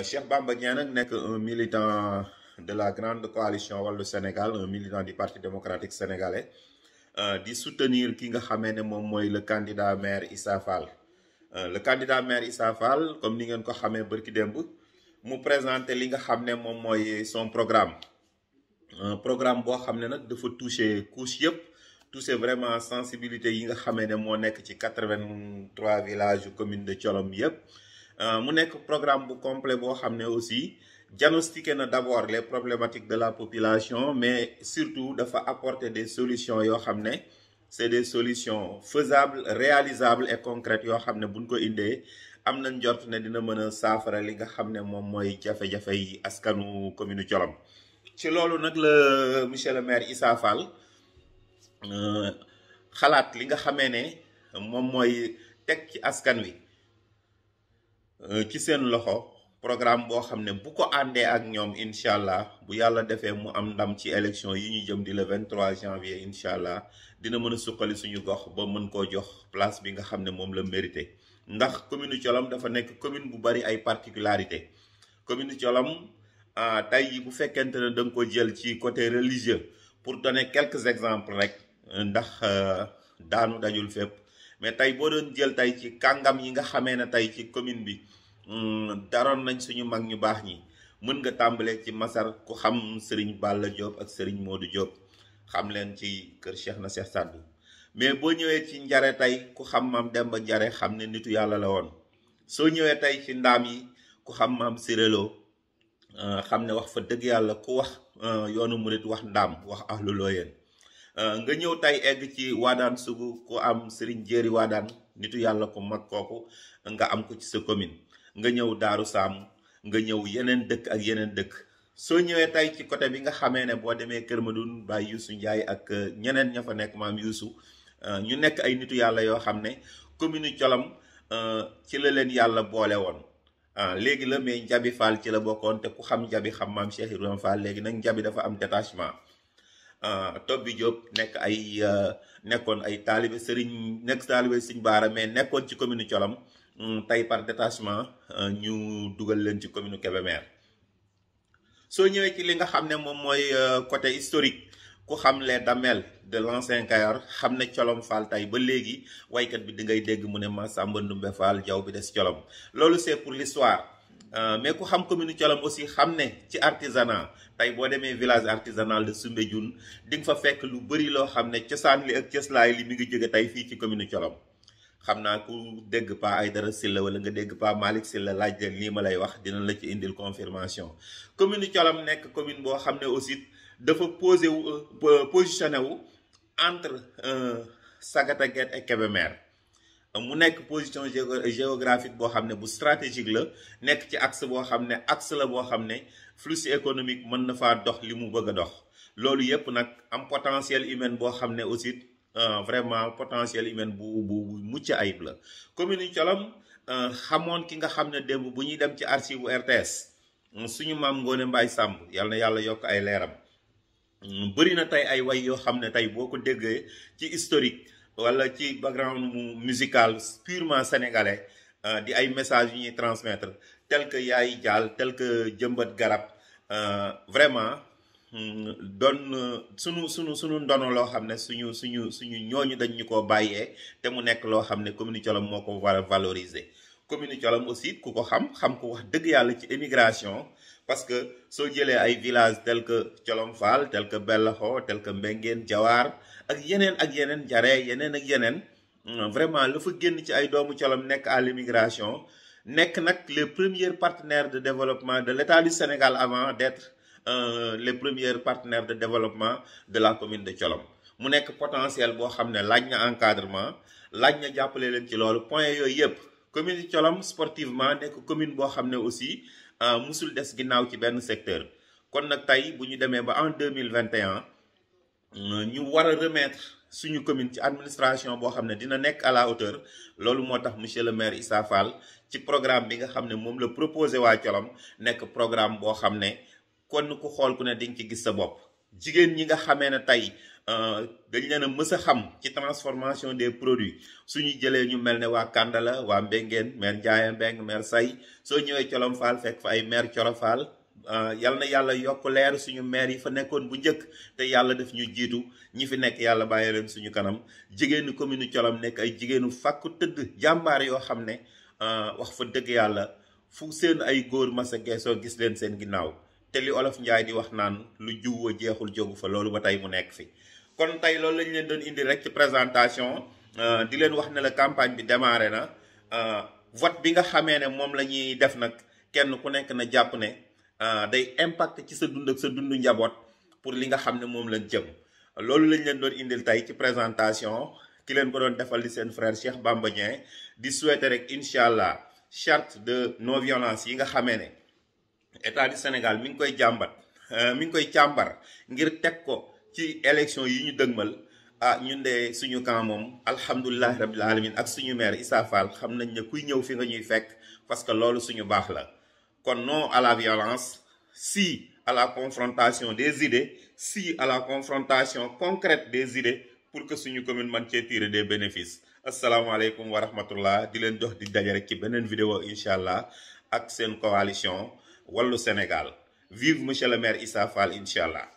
Cheikh Bamba Dieng nag nekk un militant de la grande coalition Wallu Sénégal, un militant du Parti démocratique sénégalais, di soutenir ki nga xamee ne moom mooy le candidat maire Issa Fall. Le candidat maire Issa Fall, comme ni ngeen ko xamee bërki démb, mu présenté li nga xam ne moom mooy son programme. Un programme boo xam ne nag dafa toucher couche yëpp, toucher vraiment sensibilité yi nga xamee ne moo nekk ci 83 villages yu commune de Thiolom yëpp. mu nekk programme bu complet boo xam ne aussi diagnostiqué na d'abord les problématiques de la population, mais surtout dafa apporter des solutions yoo xam ne c'est des solutions faisables, réalisables et concrètes yoo xam ne buñ ko indee am na njort ne dina mën a saafara li nga xam ne moom mooy jafe-jafe yi askanu commune Thiolom. ci loolu nag la monsieur le maire Issa Fall xalaat li nga xamee ne moom mooy teg ci askan wi ci seen loxo programme boo xam ne bu ko àndee ak ñoom incha allah bu yàlla defee mu am ndam ci élection yi ñu jëm di le 23 janvier incha allah dina mën a suqali suñu gox ba mën koo jox place bi nga xam ne moom la mérité. ndax commune Thiolom dafa nekk commune bu bari ay particularité. commune Thiolom tey bu fekkente ne da nga ko jël ci côté religieux, pour donner quelques exemples rek ndax daanu dajul fépp, mais tey boo doon jël tey ci kàngam yi nga xamee ne tey ci commune bi daroon nañ suñu mag ñu baax ñi, mën nga tàmbalee ci Masar ku xam Serigne Balla Diop ak Serigne Modou Diop, xam leen ci kër Cheikh na Cheikh Sadou. mais boo ñëwee ci Njare tey ku xam maam Demba Njare xam ne nitu yàlla la woon. soo ñëwee tey ci ndaam yi ku xam maam Sirelo xam ne wax fa dëgg yàlla ku wax yoonu murit wax ndaam wax ahlu looyeen. nga ñëw tey egg ci Waadaan Sugu ku am Serigne Jéeri Waadaan nitu yàlla ko mag kooku nga am ko ci sa commune. nga ñëw Daaru Saam, nga ñëw yeneen dëkk ak yeneen dëkk. soo ñëwee tey ci côté bi nga xamee ne boo demee Kër Madoune Baye Youssou Ndiaye ak ñeneen ña fa nekk maam Youssou, ñu nekk ay nitu yàlla yoo xam ne commune Thiolom ci la leen yàlla boole woon. léegi la mais Njabi Fall ci la bokkoon, te ku xam Njabi xam maam Cheikh Ibrahima Fall. léegi nag Njabi dafa am détachement. Tobbi Diop nekkoon ay taalibe Serigne, nekk taalibe Serigne Baara, mais nekkoon ci commune Thiolom tey par détachement ñu dugal leen ci commune Kébémer. soo ñëwee ci li nga xam ne moom mooy côté historique, ku xam les damel de l'ancien Kayor xam ne Thiolom Fall tey ba léegi waykat bi di ngay dégg mu ne Massamba Ndumbe Fall jaw bi des Thiolom. loolu c'est pour l'histoire. mais ku xam commune Thiolom aussi xam ne ci artisanat, tey boo demee village artisanal de Soumbédioune di nga fa fekk lu bëri loo xam ne cosaan li ak cëslaay li mi ngi jóge tey fii ci commune Thiolom. xam naa ku dégg Pa Aydara Silla wala nga dégg Pa Malick Silla laaj leen lii ma lay wax dina la ci indil confirmation. commune Thiolom nekk commune boo xam ne aussi dafa positionné wu entre Sagata Guet et Kébémer. mu nekk position géographique boo xam ne bu stratégique la, nekk ci axe boo xam ne axe la boo xam ne flux économique mën na faa dox li mu bëgg a dox. loolu yépp nag am potentiel humain boo xam ne aussi vraiment potentiel humain bu mucc ayib la. commune Thiolom xamoon ki nga xam ne démb bu ñuy dem ci archive bu RTS suñu maam Ngoone Mbaay Samb yal na yàlla yokk ay leeram. bëri na tey ay way yoo xam ne tey boo ko déggee ci historique wala ci background musical purement sénégalais, di ay messages yu ñuy transmettre tel que yaay jaal, tel que jëmbat garab, vraiment doon sunu ndono loo xam ne suñu ñooñu dañ ñu koo bàyyee, te mu nekk loo xam ne commune Thiolom moo ko war a valoriser. commune Thiolom aussi ku ko xam ko wax dëgg yàlla ci émigration, parce que soo jëlee ay villages tel que Thiolom Fall, tel que Bellaxo, tel que Mbengeen Jawaar ak yeneen Jare yeneen ak yeneen, vraiment la fa génn ci ay doomu Thiolom nekk à l'immigration, nekk nag les premiers partenaires de développement de l'État du Sénégal avant d'être les premiers partenaires de développement de la commune de Thiolom. mu nekk potentiel boo xam ne laaj na encadrement, laaj na jàppale leen ci loolu. point yooyu yëpp commune Thiolom sportivement nekk commune boo xam ne aussi musul des ginnaaw ci benn secteur. kon nag tey bu ñu demee ba en 2021 ñu war a remettre suñu commune ci administration boo xam ne dina nekk à la hauteur, loolu moo tax monsieur le maire Issa Fall ci programme bi nga xam ne moom la proposé waa Thiolom nekk programme boo xam ne kon ku xool ku ne di nga ci gis sa bopp. jigéen ñi nga xamee ne tey dañ leen a mës a xam ci transformation des produits suñu jëlee ñu mel ne waa Kandala waa Mbengeen maire Ndiaye Mbeng maire Say soo ñëwee Colom Fall fekk fa ay maire Coro Fall yal na yàlla yokk leer suñu maire yi fa nekkoon bu njëkk te yàlla def ñu jiitu ñi fi nekk yàlla bàyyi leen suñu kanam jigéenu commune Colom nekk ay jigéenu fàkku tëdd jàmbaar yoo xam ne wax fa dëgg yàlla fu seen ay góor masa geesoo gis leen seen ginnaaw te li olof Njaay di wax naan lu juwwa jeexul jógu fa loolu ba tey mu nekk fi kon tey loolu lañ leen doon indi rek ci présentation di leen wax ne la campagne bi démarré na vote bi nga xamee ne moom la ñuy def nag kenn ku nekk na jàpp ne day impact ci sa dund ak sa dundu njaboot pour li nga xam ne moom lañ jëm loolu lañ leen doon indil tey ci présentation ki leen ko doon defal di seen frère Cheikh Bamba Dieng di souhaiter rek incha allah charte de non violence yi nga xamee ne état du Sénégal mi ngi koy jàmbat mi ngi koy càmbar ngir teg ko ci élection yi ñu dëgmal ñun de suñu camp moom alhamdulilahi rabbil alamin ak suñu maire Issa Fall xam nañ ne kuy ñëw fi nga ñuy fekk parce que loolu suñu baax la kon non à la violence, si à la confrontation des idées, si à la confrontation concrète des idées pour que suñu commune man cee tirer des bénéfices. asalaamaaleykum wa rahmatullah di leen jox di daje rek ci beneen vidéo incha allah ak seen coalition Wallu Sénégal vive monsieur le maire Issa Fall incha allah.